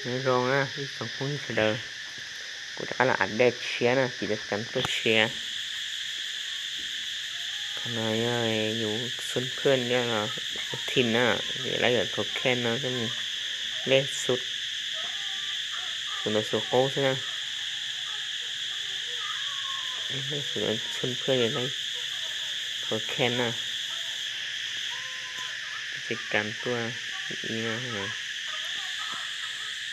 Nyob zoo na ib tsoom phooj ywg sawv daws, kuv rov qab los update tshiab na, kis kam tuaj tshiab. Qhov no yog yus xub phwj thiab los ua thim na, lawv yuav thov kheej no coj mus lej xub, tus ntawd xub qub xwb na. Xub phwj thov kheej na, kis kam tuaj ib na,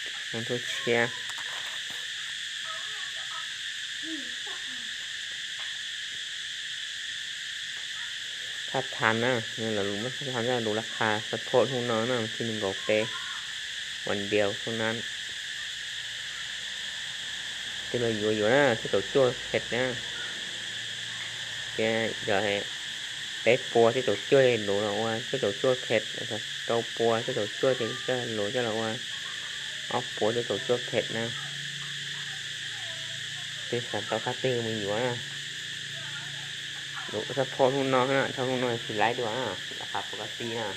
kis kam tuaj tshiab. Thaj thas na, lus thaj thas lus laj qha support hnub no na, thib nees nkaum peb, one deal tus na. Tus los yuav yuav na, cuaj caum cuaj phev na. Ces yog peb puas cuaj caum cuaj lus los ua cuaj caum cuaj phev, rau puas cuaj caum cuaj ces coj lus coj los ua ob puas cuaj caum cuaj phev na. Twg xav tau qab twg mus yuav na. Lus support hnub no na, thauj hnub no tsis laib dua na, laj qha puas koj tij na.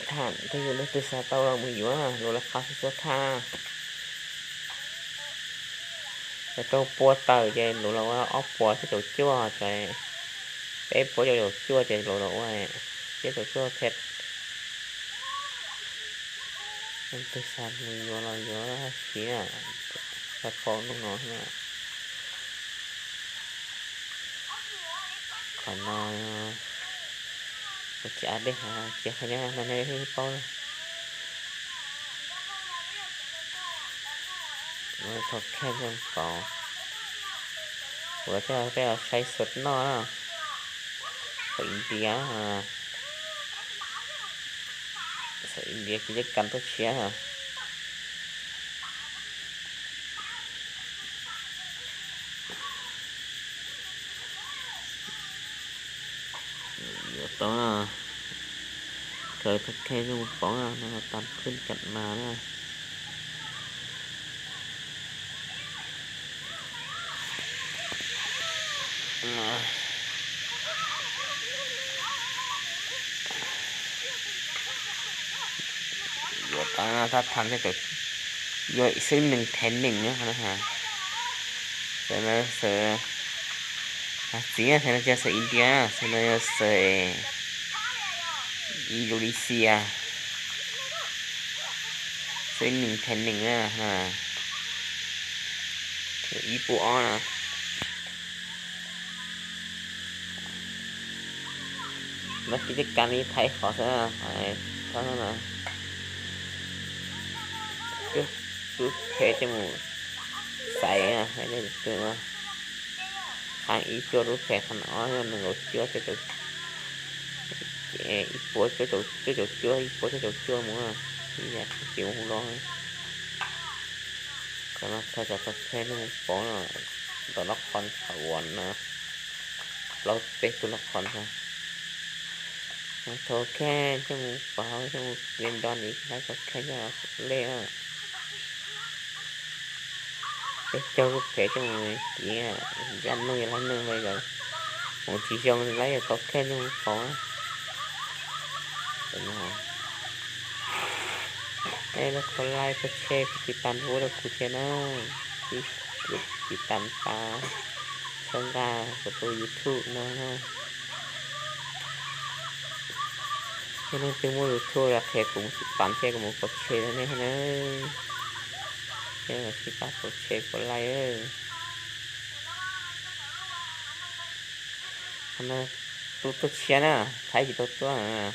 Thaj thib yus leej twg xav tau los mus yuav, lus laj qha xub xub thaj. Rau puas tawm ces lus los ua ob puas cuaj caum cuaj, peb puas cuaj caum cuaj ces lus los ua peb caum cuaj phev. Leej twg xav mus yuav los yuav siab, support hnub no na. Qhov no kuv tsis update hais, cia qhia nej no nej paub na. Thov kheej coj mus pauv, kuv coj peb los saib xuv noj na, xuv India, xuv India kis kam tuaj tshiab. Yuav tau na, kawg thov kheej coj mus pauv na, no tas phwj kam mas na. Yuav tau na, thaj thas yuav xwb nees thev nees na. Xav, xav txiv, xav no tsis yog xav India, xav no yog xav Indonesia. Xwb nees thev nees na, ib puas ob na. Lawv kis kam li thaiv qhov xwb, thaiv txhob na, cuaj lub phev coj mus xaiv, qhov ib cuaj lub phev, qhov ob nees nkaum cuaj, ib puas cuaj caum cuaj, ib puas cuaj caum cuaj mus, ib yam tsis ua hu los. Qhov no txhais tau thov kheej nej mus pauv no, ntawm lub qhov thaum uas no, plaub peb tug lub qhov ntag. Thov kheej coj mus pauv, coj mus li nrog nis laib thov kheej coj los lej. Peb caug lub phev coj mus kiv, zaj neeg yog laib neeg ntawd, mus tsis zoo laib thov kheej coj mus pauv. Nej lub koj laij koj tsheb koj tiv tas npub rau kuv thiab na, tiv tas pab txhawb nqa kuv tus YouTube no na. Yog leej twg muaj YouTube los qhia kuv mus tiv tas thiab kuv mus pauv tsheb rau nej na. Thiab los sib pab pauv tsheb pauv laij. Qhov no tus tuaj tshiab na, Thaib tsis tau tuaj.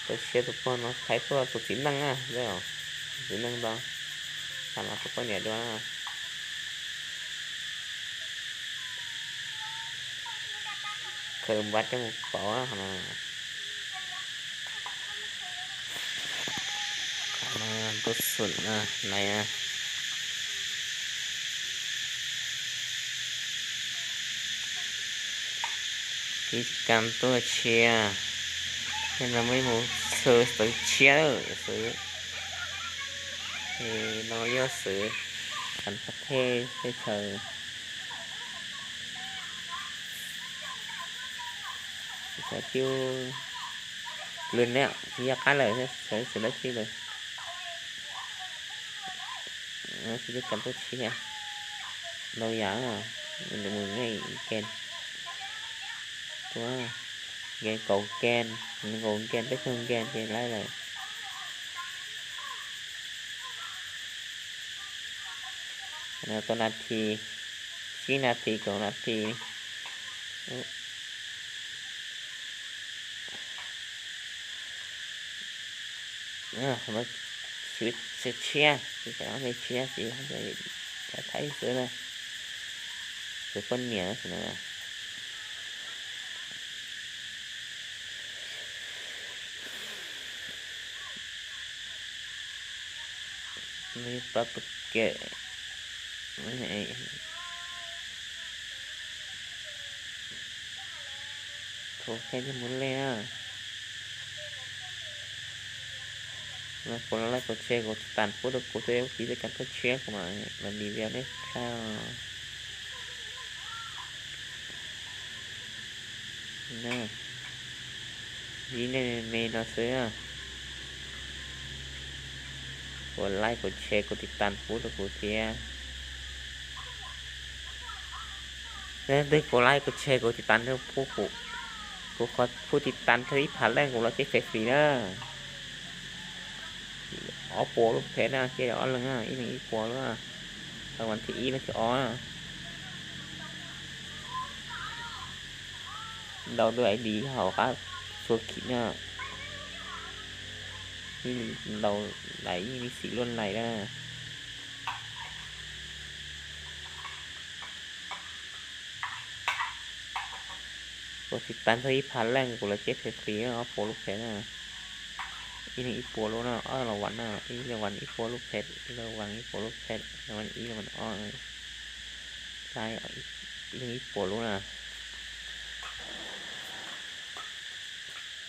Tuaj tshiab tus pog no Thaib tuaj, tus txiv neej na, txiv neej ntau, tham los tus poj niam dua na. Khaws npab coj mus pauv na, qhov no. Qhov no tuaj xum na, nais na. Kis kam tuaj tshiab, thiab no muaj ib mus xwv xwv tshiab lawm xwb. No yog xwv tam pas thej teb chaws, teb chaws cub. Lwm ne, tsis nco qab lawm, xav xav dab tsi lawm. Kis teb kas tuaj tshiab ntau yam, mus nqe game, tuaj nqe kaum game, nqe kaum game, peb caug game ces laib lawm. Tau nas this, tsib nas this, kaum nas this. Tshiab, tshiab, tshiab, tshiab, thaib xwb na, xwb poj niam xwb na. Pab pawg kem, thaum kheej thiaj mus lej na. Kuv los laij kuv tsheb kuv tiv tas pub rau kuv thiab, kis teb kas tuaj tshiab kuv mam li video nej saib. Vib nej me me no xwb. Kuv laij kuv tsheb kuv tiv tas pub rau kuv thiab. Leej twg kuv laij kuv tsheb kuv tiv tas rau pub kuv, kuv qhov pub tiv tas rau ib phav leej kuv los ceb fem fim na. Ob puas lub phem na, ceb ob leeg, ib leeg ib puas lub. Rau vas thib ib los thib ob. Ntau tus ID hauv qab txhua khim na. Yeej li ntau lais, yeej li xim luaj lais na. Kuv tiv tas rau ib phav leej kuv los ceb fem fim ob puas lub phem na. Ib leeg ib puas lub na, ob leeg vas na, ib leeg vas ib puas lub phem, ib leeg vas ib puas lub phem, ib leeg vas ib, leej vas ob, ib leeg ib puas lub na.